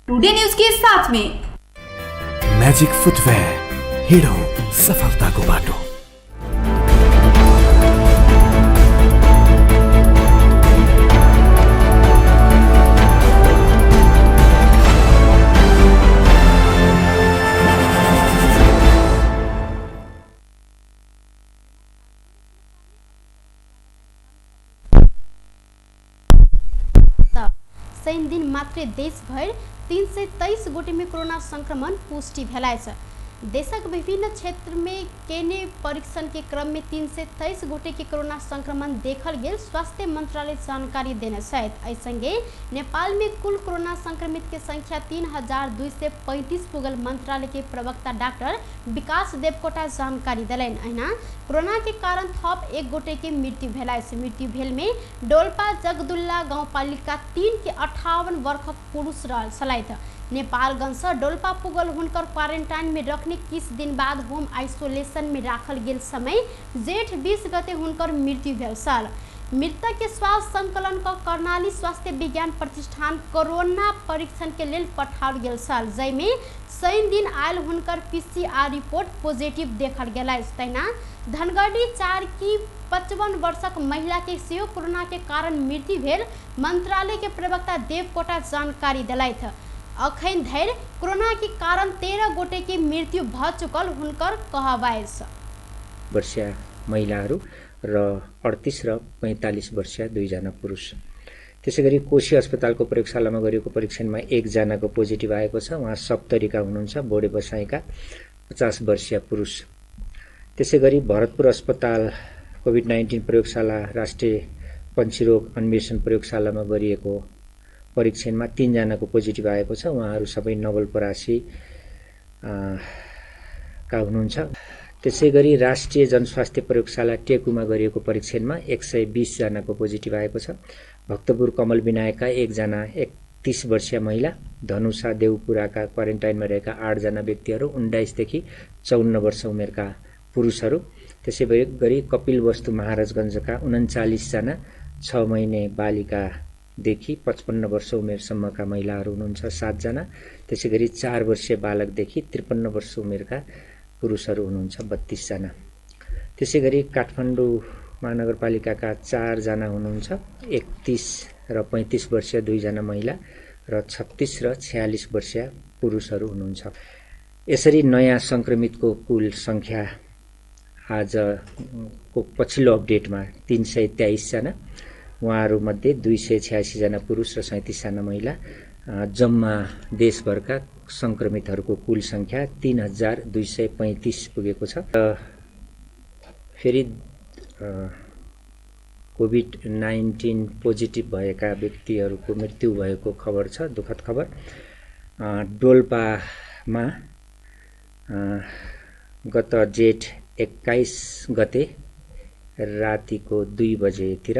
Today news के साथ में। म्याजिक फुटवेयर, हिँडौँ सफलताको बाटो। शनि दिन मात्रै देशभरि 323 गोटे में कोरोना संक्रमण पुष्टि भेल अछि। देशक विभिन्न क्षेत्र में केने परीक्षण के क्रम में 323 गोटे के कोरोना संक्रमण देखल गेल स्वास्थ्य मंत्रालय जानकारी देने छथि। एहि संगे नेपाल में कुल कोरोना संक्रमित के संख्या 3235 पुगल मंत्रालय के प्रवक्ता डॉक्टर विकास देवकोटा जानकारी देलनि। अहिना कोरोना के कारण थप 1 गोटे के मृत्यु भेल अछि। मृत्यु भेल में डोल्पा जगदुल्ला गाउँपालिका 3 के 58 वर्षक पुरुष रहल छलथि। नेपालगंज से डोल्पा पुगल हुनकर क्वारेंटाइन में रखने किछ दिन बाद होम आइसोलेशन में राखल गेल समय जेठ 20 गते हुनकर मृत्यु भेल छल। मृतक के स्वास्थ्य संकलन क कर्णाली स्वास्थ्य विज्ञान प्रतिष्ठान कोरोना परीक्षण के लेल पठाओल गेल छल, जाहिमे शनि दिन आयल हुनकर पीसीआर रिपोर्ट पॉजिटिव देखल गेल अछि। तहिना धनगढ़ी 4 की 55 वर्षक महिला के सेहो कोरोना के कारण मृत्यु भेल मंत्रालय के प्रवक्ता देवकोटा जानकारी देलथि। अखन धरि कोरोना के कारण 13 गोटे के मृत्यु भ चुकल हुनकर कहब अछि। वर्षीय महिलाहरू र 38 र 45 वर्षीय 2 जना पुरुष। त्यसैगरी कोशी अस्पतालको प्रयोगशालामा गरिएको परीक्षणमा 1 जनाको पोजिटिभ आएको छ। उहाँ सप्तरीका हुनुहुन्छ, बोडे बसाइका 50 वर्षीय पुरुष। त्यसैगरी भरतपुर अस्पताल कोभिड-19 प्रयोगशाला राष्ट्रिय पन्छीरोग अन्वेषण प्रयोगशालामा गरिएको परीक्षणमा 3 जनाको पोजिटिभ आएको छ। उहाँहरू सबै नवलपरासी का हुनुहुन्छ। त्यसैगरी राष्ट्रिय जनस्वास्थ्य प्रयोगशाला टेकुमा गरिएको परीक्षणमा 120 जनाको पोजिटिभ आएको छ। भक्तपुर कमल विनायकका 1 जना 31 वर्षीय महिला, धनुषा देउपुराका क्वारेन्टाइनमा रहेका 8 जना व्यक्तिहरू, 19 देखि 54 वर्ष उमेरका पुरुषहरू। त्यसै गरी कपिलवस्तु महाराजगञ्जका 39 जना 6 महिने बालिकादेखि 55 वर्ष उमेरसम्मका महिलाहरू हुनुहुन्छ 7 जना। त्यसै गरी 4 वर्षीय बालकदेखि 53 वर्ष उमेरका पुरुषहरू हुनुहुन्छ 32 जना। त्यसै गरी काठमाडौँ महानगरपालिकाका 4 जना हुनुहुन्छ, 31 र 35 वर्षीय 2 जना महिला र 36 र 46 वर्षीय पुरुषहरू हुनुहुन्छ। यसरी नयाँ सङ्क्रमितको कुल सङ्ख्या आजको पछिल्लो अपडेटमा 323 जना, उहाँहरूमध्ये 286 जना पुरुष र 37 जना महिला। जम्मा देशभरका सङ्क्रमितहरूको कुल सङ्ख्या 3235 पुगेको छ। र फेरि कोभिड-19 पोजिटिभ भएका व्यक्तिहरूको मृत्यु भएको खबर छ, दुःखद खबर। डोल्पामा गत जेठ 21 गते रातिको 2 बजेतिर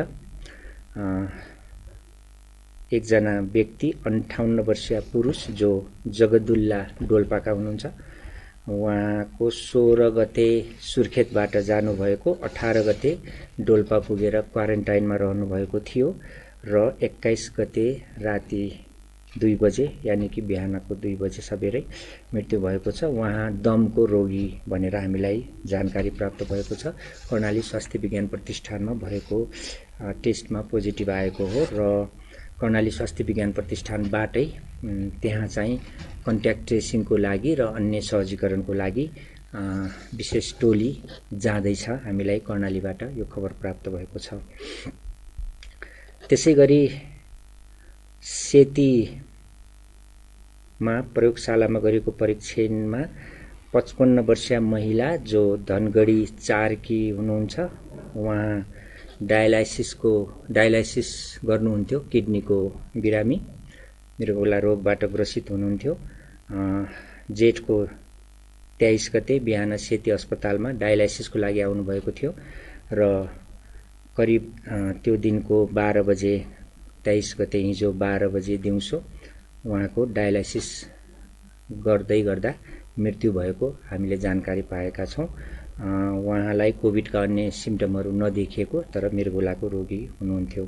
एकजना व्यक्ति 58 वर्षीय पुरुष जो जगदुल्ला डोल्पाका हुनुहुन्छ, उहाँको 16 गते सुर्खेतबाट जानुभएको, 18 गते डोल्पा पुगेर क्वारेन्टाइनमा रहनुभएको थियो र 21 गते राति 2 बजे यानि कि बिहानको 2 बजे सबेरै मृत्यु भएको छ। उहाँ दमको रोगी भनेर हामीलाई जानकारी प्राप्त भएको छ। कर्णाली स्वास्थ्य विज्ञान प्रतिष्ठानमा भएको टेस्टमा पोजिटिभ आएको हो र कर्णाली स्वास्थ्य विज्ञान प्रतिष्ठानबाटै त्यहाँ चाहिँ कन्ट्याक्ट ट्रेसिङको लागि र अन्य सहजीकरणको लागि विशेष टोली जाँदैछ। हामीलाई कर्णालीबाट यो खबर प्राप्त भएको छ। त्यसैगरी सेतीमा प्रयोगशालामा गरेको परीक्षणमा 55 वर्षीय महिला जो धनगढी 4 की हुनुहुन्छ, उहाँ डायलाइसिस गर्नुहुन्थ्यो, किडनीको बिरामी, मृगौला रोगबाट ग्रसित हुनुहुन्थ्यो। जेठको 23 गते बिहान सेती अस्पतालमा डायलाइसिसको लागि आउनुभएको थियो र करिब त्यो दिनको 12 बजे, 23 गते हिजो 12 बजे दिउँसो उहाँको डायलाइसिस गर्दै गर्दा मृत्यु भएको हामीले जानकारी पाएका छौँ। उहाँलाई कोभिडका अन्य सिम्टमहरू नदेखिएको तर मृगौलाको रोगी हुनुहुन्थ्यो।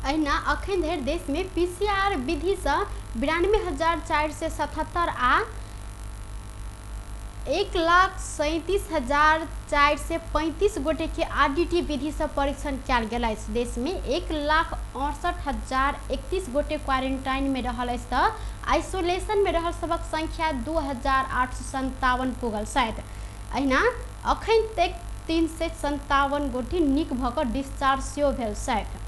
अहिना अखन धरि देश में पीसीआर विधि से 92,477 आ 1,37,435 गोटे के आरडीटी विधि से परीक्षण कयल गेल अछि। देश में 1,68,031 गोटे क्वारेंटाइन में रहल अछि तऽ आइसोलेशन में रहल सबक संख्या 2,857 पुगल छथि। अहिना अखन तक 357 गोटे नीक भऽ कऽ डिस्चार्ज सेहो भेल छथि।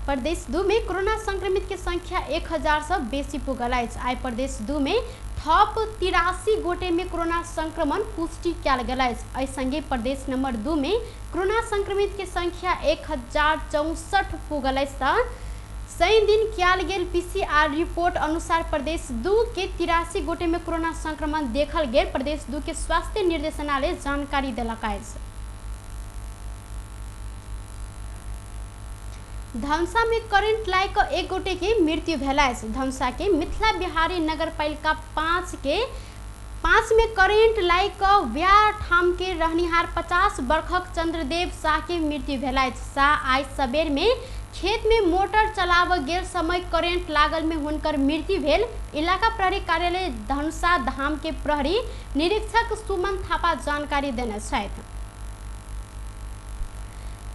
प्रदेश 2 में कोरोना संक्रमित के संख्या 1000 से बेसी पुगल अछि। आइ प्रदेश 2 में थप 83 गोटे में कोरोना संक्रमण पुष्टि कयल गेल अछि। एहि संगे प्रदेश नंबर 2 में कोरोना संक्रमित के संख्या 1064 पुगल अछि तऽ शनि दिन कयल गेल पीसीआर रिपोर्ट अनुसार प्रदेश 2 के 83 गोटे में कोरोना संक्रमण देखल गेल प्रदेश 2 के स्वास्थ्य निर्देशनालय जानकारी देलक अछि। धनसा में करंट लागि कऽ एक गोटे के मृत्यु भेल अछि। धनसा के मिथिला बिहारी नगरपालिका 5 के 5 में करंट लागि कऽ व्याह ठाम के रहनिहार 50 वर्षक चंद्रदेव शाह के मृत्यु भेल अछि। शाह आइ सबेर में खेत में मोटर चलाबऽ गेल समय करंट लागल में हुनकर मृत्यु भेल। इलाका प्रहरी कार्यालय धनुषा धाम के प्रहरी निरीक्षक सुमन थापा जानकारी देने छथि।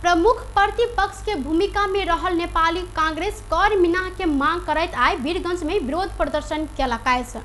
प्रमुख प्रतिपक्ष के भूमिका में रहल नेपाली कांग्रेस कर मिनाह के मांग करैत आइ वीरगंज में विरोध प्रदर्शन केलक अछि।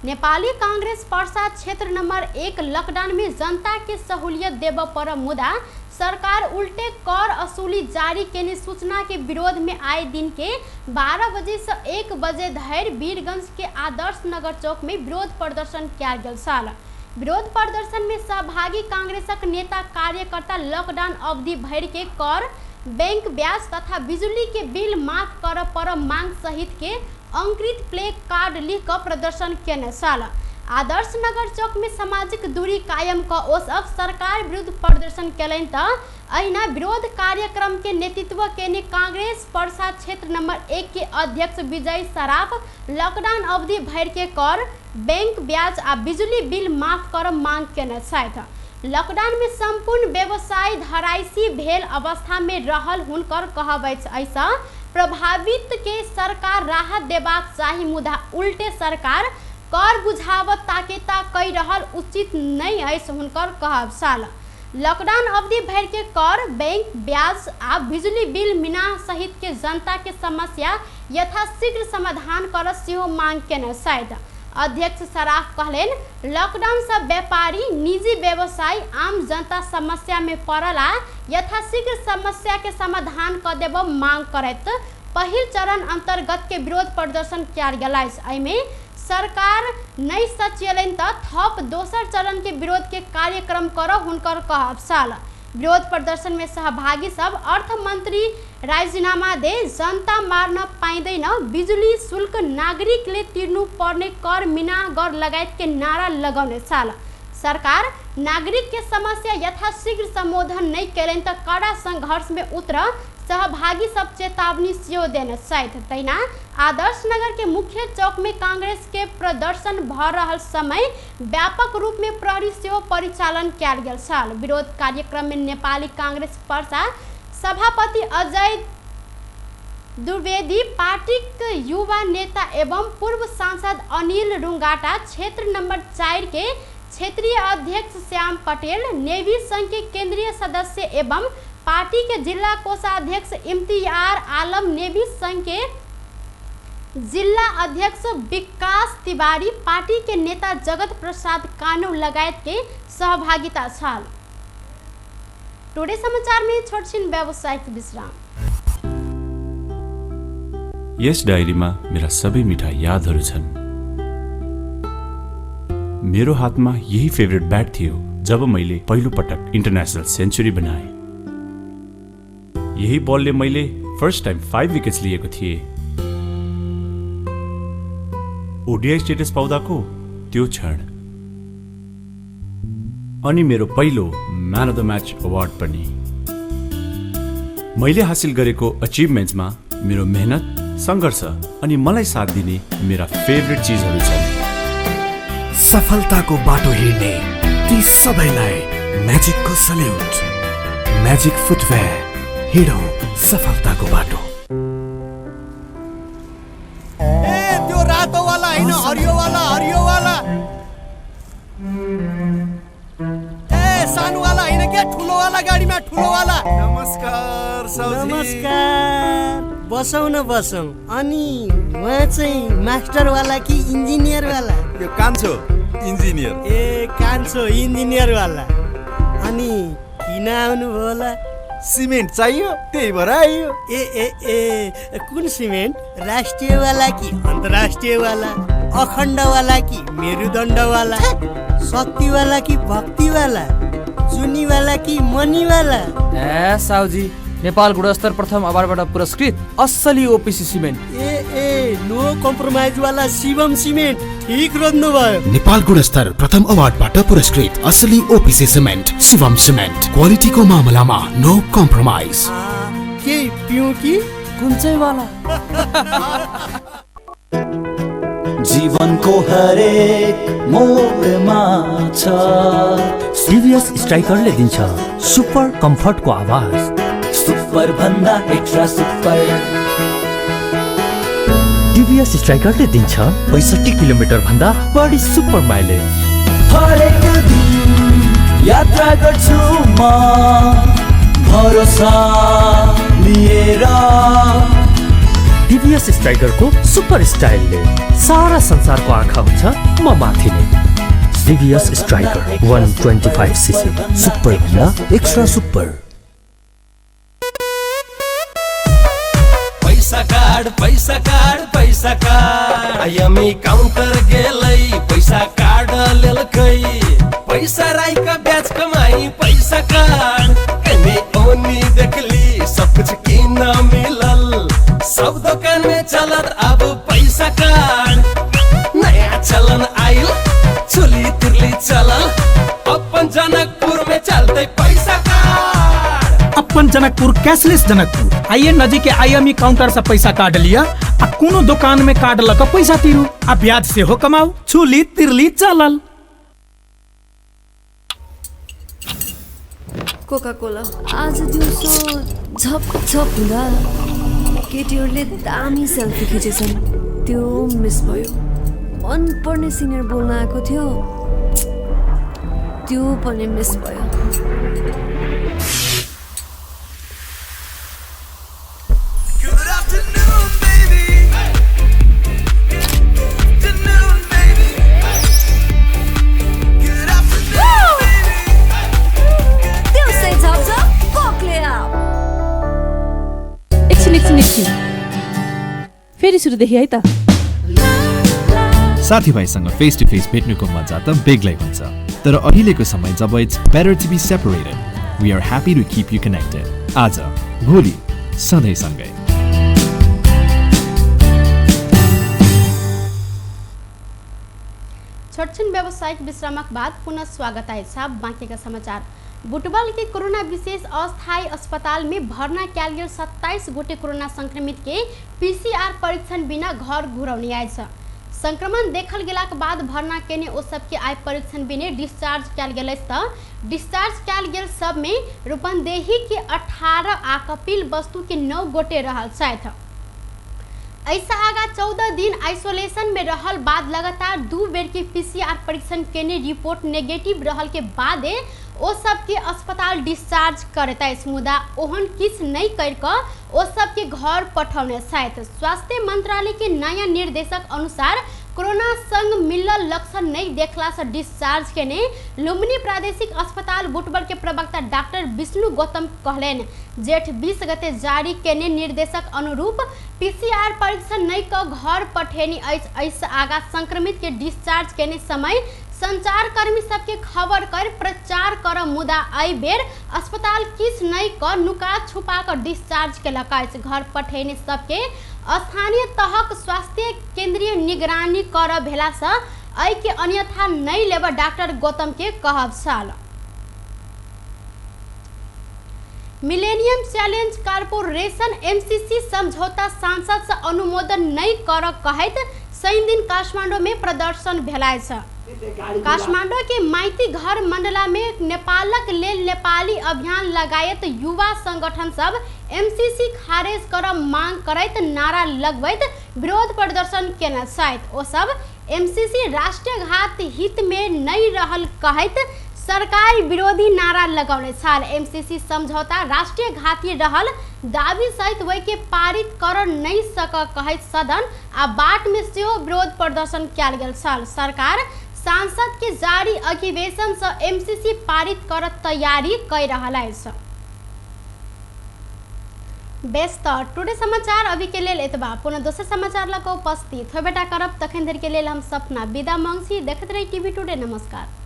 नेपाली कांग्रेस पर्सा क्षेत्र नंबर 1 लॉकडाउन में जनता के सहूलियत देबऽ पर मुदा सरकार उल्टे कर वसूली जारी केने सूचना के विरोध में आए दिन के 12 बजे से 1 बजे धरि वीरगंज के आदर्श नगर चौक में विरोध प्रदर्शन कयल गेल छल। विरोध प्रदर्शन में सहभागी कांग्रेसक नेता कार्यकर्ता लॉकडाउन अवधि भरि के कर, बैंक ब्याज तथा बिजुली के बिल माफ कर पर मांग सहित के अंकित प्ले कार्ड लिख कऽ प्रदर्शन केने छल। आदर्श नगर चौक में सामाजिक दूरी कायम कऽ ओ सब सरकार विरुद्ध प्रदर्शन केलनि तऽ अहिना विरोध कार्यक्रम के नेतृत्व केने कांग्रेस पर्सा क्षेत्र नंबर 1 के अध्यक्ष विजय सराफ लॉकडाउन अवधि भरि के कर, बैंक ब्याज आ बिजुली बिल माफ कर मांग केने छथि। लॉकडाउन में संपूर्ण व्यवसाय धराइशी भेल अवस्था में रहल हुनकर कहब अछि। एहिसँ प्रभावित के सरकार राहत देबाक चाही मुदा उल्टे सरकार कर बुझावत ताकेता कहि रहल उचित नहि अछि हुनकर कहब छल। लॉकडाउन अवधि भरि के कर, बैंक ब्याज आ बिजुली बिल मिनाह सहित के जनता के समस्या यथाशीघ्र समाधान कर सेहो मांग केने छथि। अध्यक्ष सराफ कहलनि लॉकडाउन से व्यापारी, निजी व्यवसायी, आम जनता समस्या में पड़ल आ यथाशीघ्र समस्या के समाधान क देब मांग करैत पहिल चरण अंतर्गत के विरोध प्रदर्शन कयल गेल अछि। एहिमे सरकार नहि सचेलनि तऽ थप दोसर चरण के विरोध के कार्यक्रम कर हुनकर कहब छल। विरोध प्रदर्शन में सहभागी सब अर्थमंत्री राजीनामा दे, जनता मार्न पाइँदैन, बिजुली शुल्क नागरिकले तिर्नु पर्ने कर मिनाह गर लगायत के नारा लगौने छल। सरकार नागरिक के समस्या यथाशीघ्र संबोधन नहि केलनि तऽ कड़ा संघर्ष में उतर सहभागी सब चेतावनी सेहो देने छथि। तहिना आदर्श नगर के मुख्य चौक में कांग्रेस के प्रदर्शन भऽ रहल समय व्यापक रूप में प्रहरी सेहो परिचालन कयल गेल छल। विरोध कार्यक्रम में नेपाली कांग्रेस पर्सा सभापति अजय द्विवेदी, पार्टीक युवा नेता एवं पूर्व सांसद अनिल रुंगाटा, क्षेत्र नंबर 4 के क्षेत्रीय अध्यक्ष श्याम पटेल, नेवी संघ के केंद्रीय सदस्य एवं पार्टी के जिला कोषाध्यक्ष इम्तियार आलम, नेवी संघ के जिला अध्यक्ष विकास तिवारी, पार्टी के नेता जगत प्रसाद कानू लगायत के सहभागिता छल। टुडे समाचार में छोटछिन व्यावसायिक विश्राम। यस डायरीमा मेरा सबै मिठा यादहरू छन्। मेरो हातमा यही फेभरेट ब्याट थियो जब मैले पहिलो पटक इन्टरनेसनल सेन्चुरी बनाएँ। यही बलले मैले फर्स्ट टाइम 5 विकेट्स लिएको थिएँ। ओडिआई स्टेटस पाउँदाको त्यो क्षण अनि मेरो पहिलो man of the match award पनि। मैले हासिल गरेको अचिभमेन्ट्समा मेरो मेहनत, सङ्घर्ष अनि मलाई साथ दिने मेरा फेभरेट चिजहरू छन्। सफलताको बाटो हिँड्ने ती सबैलाई म्याजिकको सल्युट। म्याजिक फुटवेयर, हिँडौँ सफलताको बाटो। होइन, हरियो वाला, हरियो वाला। ए सानो वाला होइन क्या, ठुलो वाला गाडीमा, ठुलो वाला। नमस्कार साउजी। नमस्कार, बसौँ न बसौँ। अनि उहाँ चाहिँ मास्टर वाला कि इन्जिनियर वाला? यो कान्छो इन्जिनियर। ए कान्छो इन्जिनियर वाला। अनि किन आउनुभयो होला? सिमेन्ट चाहियो, त्यही भएर आइयो। ए ए ए कुन सिमेन्ट? राष्ट्रियवाला कि अन्तर्राष्ट्रियवाला, अखण्डवाला कि मेरुदण्डवाला, शक्तिवाला कि भक्तिवाला, जुनीवाला कि मनीवाला? ए साउजी, नेपाल गुणस्तर प्रथम अवार्डबाट पुरस्कृत असली ओपिसी सिमेन्ट। ए ए नो कम्प्रोमाइज वाला शिवम सिमेन्ट, ठिक रोज्नु भयो। नेपाल गुणस्तर प्रथम अवार्डबाट पुरस्कृत असली ओपिसी सिमेन्ट शिवम सिमेन्ट, क्वालिटीको मामलामा नो कम्प्रोमाइज। के पिउँ कि कुन चाहिँ वाला? जीवनको हरेक मोडमा छ टिभीएस स्ट्राइकरले दिन्छ सुपर कम्फर्टको आवाज, सुपर भन्दा एक्स्ट्रा सुपर। टिभीएस स्ट्राइकरले दिन्छ 65 किलोमिटर भन्दा बढी सुपर माइलेज। हरेक दिन यात्रा गर्छु म भरोसा लिएर। टिभीएस स्ट्राइकरको सुपर स्टाइलले सारा संसारको आँखा हुन्छ म माथि नै। टिभीएस स्ट्राइकर 125 सीसी, सुपर भन्दा एक्स्ट्रा सुपर। पैसा कार्ड, पैसा कार्ड, पैसा कार्ड। आइएमई काउंटर गेलै, पैसा कार्ड लेलकै, पैसा राई का ब्याज कमाई पैसा कार्ड। एने ओनी देखली सब कुछ किन मिलल, सब दुकान में चलत अब पैसा कार्ड। नया चलन आइल, चुली तिरली चलल, अपन जनकपुर में चलते पैसा कार्ड। अपन जनकपुर कैशलेस जनकपुर। आइए नजीक के आईएमई काउंटर से पैसा कार्ड लिया आ कोनो दुकान में कार्ड लग पैसा तीरू आ ब्याज से हो कमाऊ, चुली तिरली चलल। कोका कोला आज दिउँसो झप झप हुँदा केटीहरूले दामी सेल्फी खिचेछन्, त्यो मिस भयो। मनपर्ने सिनियर बोल्न आएको थियो, त्यो पनि मिस भयो। एकछिन एकछिन एकछिन, फेरि सुरुदेखि है त। साथीभाइसँग फेस टु फेस भेट्नुको मजा त बेग्लै हुन्छ, तर अहिलेको समय जब it's better to be separated, we are happy to keep you connected. आज भोलि सधैँ सँगै। छोटछिन व्यावसायिक विश्रामक बाद पुनः स्वागत है साहब। बाँकीका समाचार। बुटवल के कोरोना विशेष अस्थायी अस्पताल में भर्ना कयल गेल 27 गोटे कोरोना संक्रमित के पीसीआर परीक्षण बिना घर घुरौने आयल। संक्रमण देखल गेलाक बाद भर्ना केने ओ सबके आइ परीक्षण बिने डिस्चार्ज कयल गेल अछि त डिस्चार्ज कयल गेल सब में रूपन्देही के 18 आ कपिल वस्तु के 9 गोटे रहल छथि। ऐसा आगा 14 दिन आइसोलेशन में रहल बाद लगातार 2 बेर के पीसीआर परीक्षण केने रिपोर्ट नेगेटिव रहल के बादे ओ सबके अस्पताल डिस्चार्ज करैत अछि, मुदा ओहन किछु नहि करि कऽ ओ सबके घर पठौने छथि। स्वास्थ्य मंत्रालय के नया निर्देशक अनुसार कोरोना संग मिलल लक्षण नहि देखला से डिस्चार्ज केने लुम्बिनी प्रादेशिक अस्पताल बुटवल के प्रवक्ता डॉक्टर विष्णु गौतम कहलनि। जेठ 20 गते जारी केने निर्देशक अनुरूप पीसीआर परीक्षण नहि कऽ घर पठेनी अछि। एहिसँ आगा संक्रमित के डिस्चार्ज केने समय संचारकर्मी सबके खबर कर प्रचार कर, मुदा एहि बेर अस्पताल किछु नहि कऽ नुका छुपा कऽ डिस्चार्ज केलक अछि। घर पठेने सबके स्थानीय तहक स्वास्थ्य केंद्रीय निगरानी कर भेलासँ एहिके अन्यथा नहि लेब डॉक्टर गौतम के कहब छल। मिलेनियम चैलेंज कॉरपोरेशन एमसीसी समझौता सांसद से अनुमोदन नहीं कर कहैत शनि दिन काठमांडू में प्रदर्शन भेल अछि। काठमांडू के माइती घर मंडला में नेपालक लेल नेपाली अभियान लगायत युवा संगठन सब एमसीसी खारेज कर मांग करैत नारा लगबैत विरोध प्रदर्शन केने छथि। ओ सब एमसीसी राष्ट्रीय घात हित में नहीं रहल कहैत सरकार विरोधी नारा लगौने छल। एमसीसी समझौता राष्ट्रीय घाती रहल दावी सहित वही के पारित कर नहीं सक कहैत सदन आ बाट में सेहो विरोध प्रदर्शन कयल गेल छल। सरकार सांसद के जारी अधिवेशन से एमसीसी पारित कर तैयारी कर रहल अछि। बेस त टुडे समाचार अभी के लेल एतबा। पुनः दोसर समाचार लऽ कऽ उपस्थित होबेटा करब, तखन धरि के लेल हम सपना विदा मांग छी। देखैत रही टीवी टुडे। नमस्कार।